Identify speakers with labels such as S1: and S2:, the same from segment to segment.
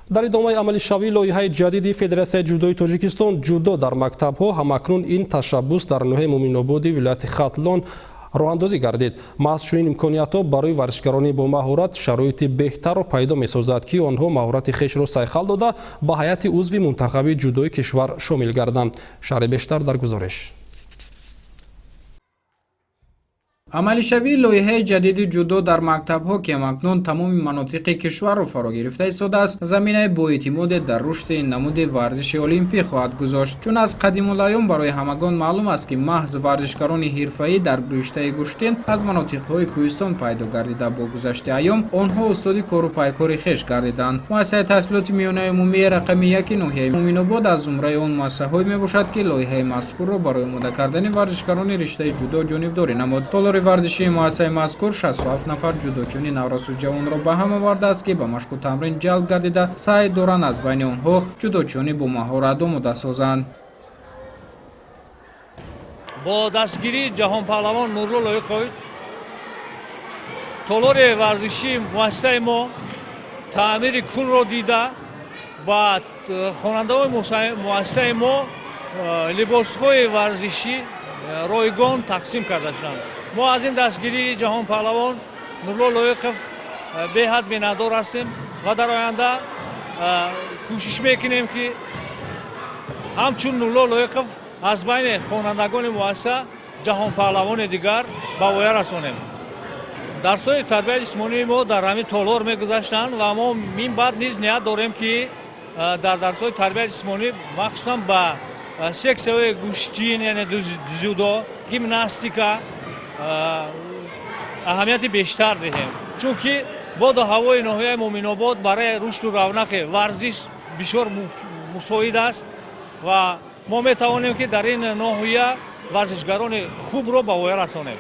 S1: Дар идомаи амалишавии лоиҳаи ҷадиди Федератсияи ҷудои Тоҷикистон ҷудо дар мактабҳо, ҳамакнун ин ташаббус дар ноҳияи Муминободи вилояти Хатлон роҳандозӣ гардид. Маҳз чунин имкониятҳо барои варзишгарони бомаҳорат шароити беҳтарро пайдо месозад, ки онҳо маҳорати хешро сайқал дода, ба ҳайати узви мунтахаби ҷудои кишвар шомил гарданд. Шарҳи бештар дар гузориш.
S2: Амалишавии лоиҳаи ҷадиди ҷудо дар мактабҳо, ки ҳамакнун тамоми манотиқи кишварро фаро гирифта истодааст, заминаи боэътимоде дар рушди намуди варзиши олимпӣ хоҳад гузошт. Чун аз қадимулайём барои ҳамагон маълум аст, ки маҳз варзишгарони ҳирфаӣ дар риштаи гӯштин аз манотиқҳои кӯҳистон пайдо гардида, бо гузашти айём онҳо устоди кору пайкори хеш гардиданд. Муассисаи таҳсилоти миёнаи умумии рақами 1 ноҳияи Муминобод аз зумраи он муассисаҳое мебошад, ки лоиҳаи мазкурро барои омода кардани варзишгарони риштаи ҷудо ҷонибдорӣ намуд. Толори варзишии муассисаи мазкур 67 нафар ҷудочиёни наврасу ҷавонро ба ҳам овардааст, ки ба машқу тамрин ҷалб гардида, саъй доранд аз байни онҳо ҷудочиёни бомаҳорат омода созанд.
S3: Бо дастгирии ҷаҳонпаҳлавон Нурулло Лоиқович толори варзишии муассисаи мо таъмири кулро дида ва хонандаҳои муассисаи мо либосҳои варзишӣ ройгон тақсим карда шуданд. Мо аз ин дастгирии ҷаҳонпаҳлавон Нурулло Лоиқов беҳад миннатдор ҳастем ва дар оянда кӯшиш мекунем, ки ҳамчун Нурулло Лоиқов аз байни хонандагони муассиса ҷаҳонпаҳлавони дигар ба воя расонем. Дарсҳои тарбияи ҷисмонии мо дар ҳамин толор мегузаштанд ва мо мин баъд низ ният дорем, ки дар дарсҳои тарбияи ҷисмонӣ махсусан ба сексияҳои гӯштин, яъне дзюдо, гимнастика аҳамияти бештар диҳем, чунки боду ҳавои ноҳияи Муминобод барои рушду равнақи варзиш бисёр мусоид аст ва мо метавонем, ки дар ин ноҳия варзишгарони хубро ба воя расонем.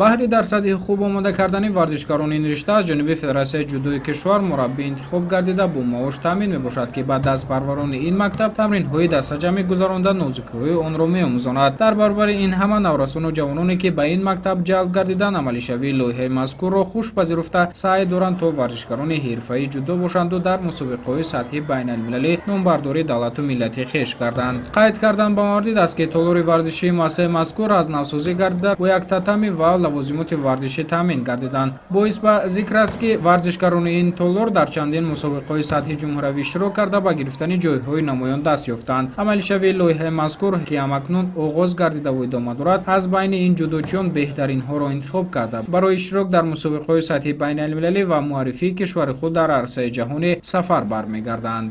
S2: Баҳри дар сатҳи хуб омода кардани варзишгарони ин ришта аз ҷониби Федератсияи ҷудои кишвар мураббӣ интихоб гардида, бо маош таъмин мебошад, ки ба дастпарварони ин мактаб тамринҳои дастаҷамъӣ гузаронда, нозукиҳои онро меомӯзонад. Дар баробари ин ҳама наврасону ҷавононе, ки ба ин мактаб ҷалб гардиданд, амалишавии лоиҳаи мазкурро хуш пазируфта, саъй доранд, то варзишгарони ҳирфаии ҷудо бошанду дар мусобиқаҳои сатҳи байналмилалӣ номбардори давлату миллати хеш гарданд. Қайд кардан ба маврид аст, ки толори варзишии муассисаи мазкур аз навсозӣ гардида, бо як татами ва лавозимоти варзишӣ таъмин гардиданд. Боис ба зикр аст, ки варзишгарони ин толор дар чандин мусобиқаҳои сатҳи ҷумҳуравӣ иштирок карда, ба гирифтани ҷойҳои намоён даст ёфтанд. Амалишавии лоиҳаи мазкур, ки ҳамакнун оғоз гардидаву идома дорад, аз байни ин ҷудочиён беҳтаринҳоро интихоб карда, барои иштирок дар мусобиқаҳои сатҳи байналмилалӣ ва муаррифии кишвари худ дар арсаи ҷаҳонӣ сафар бармегарданд.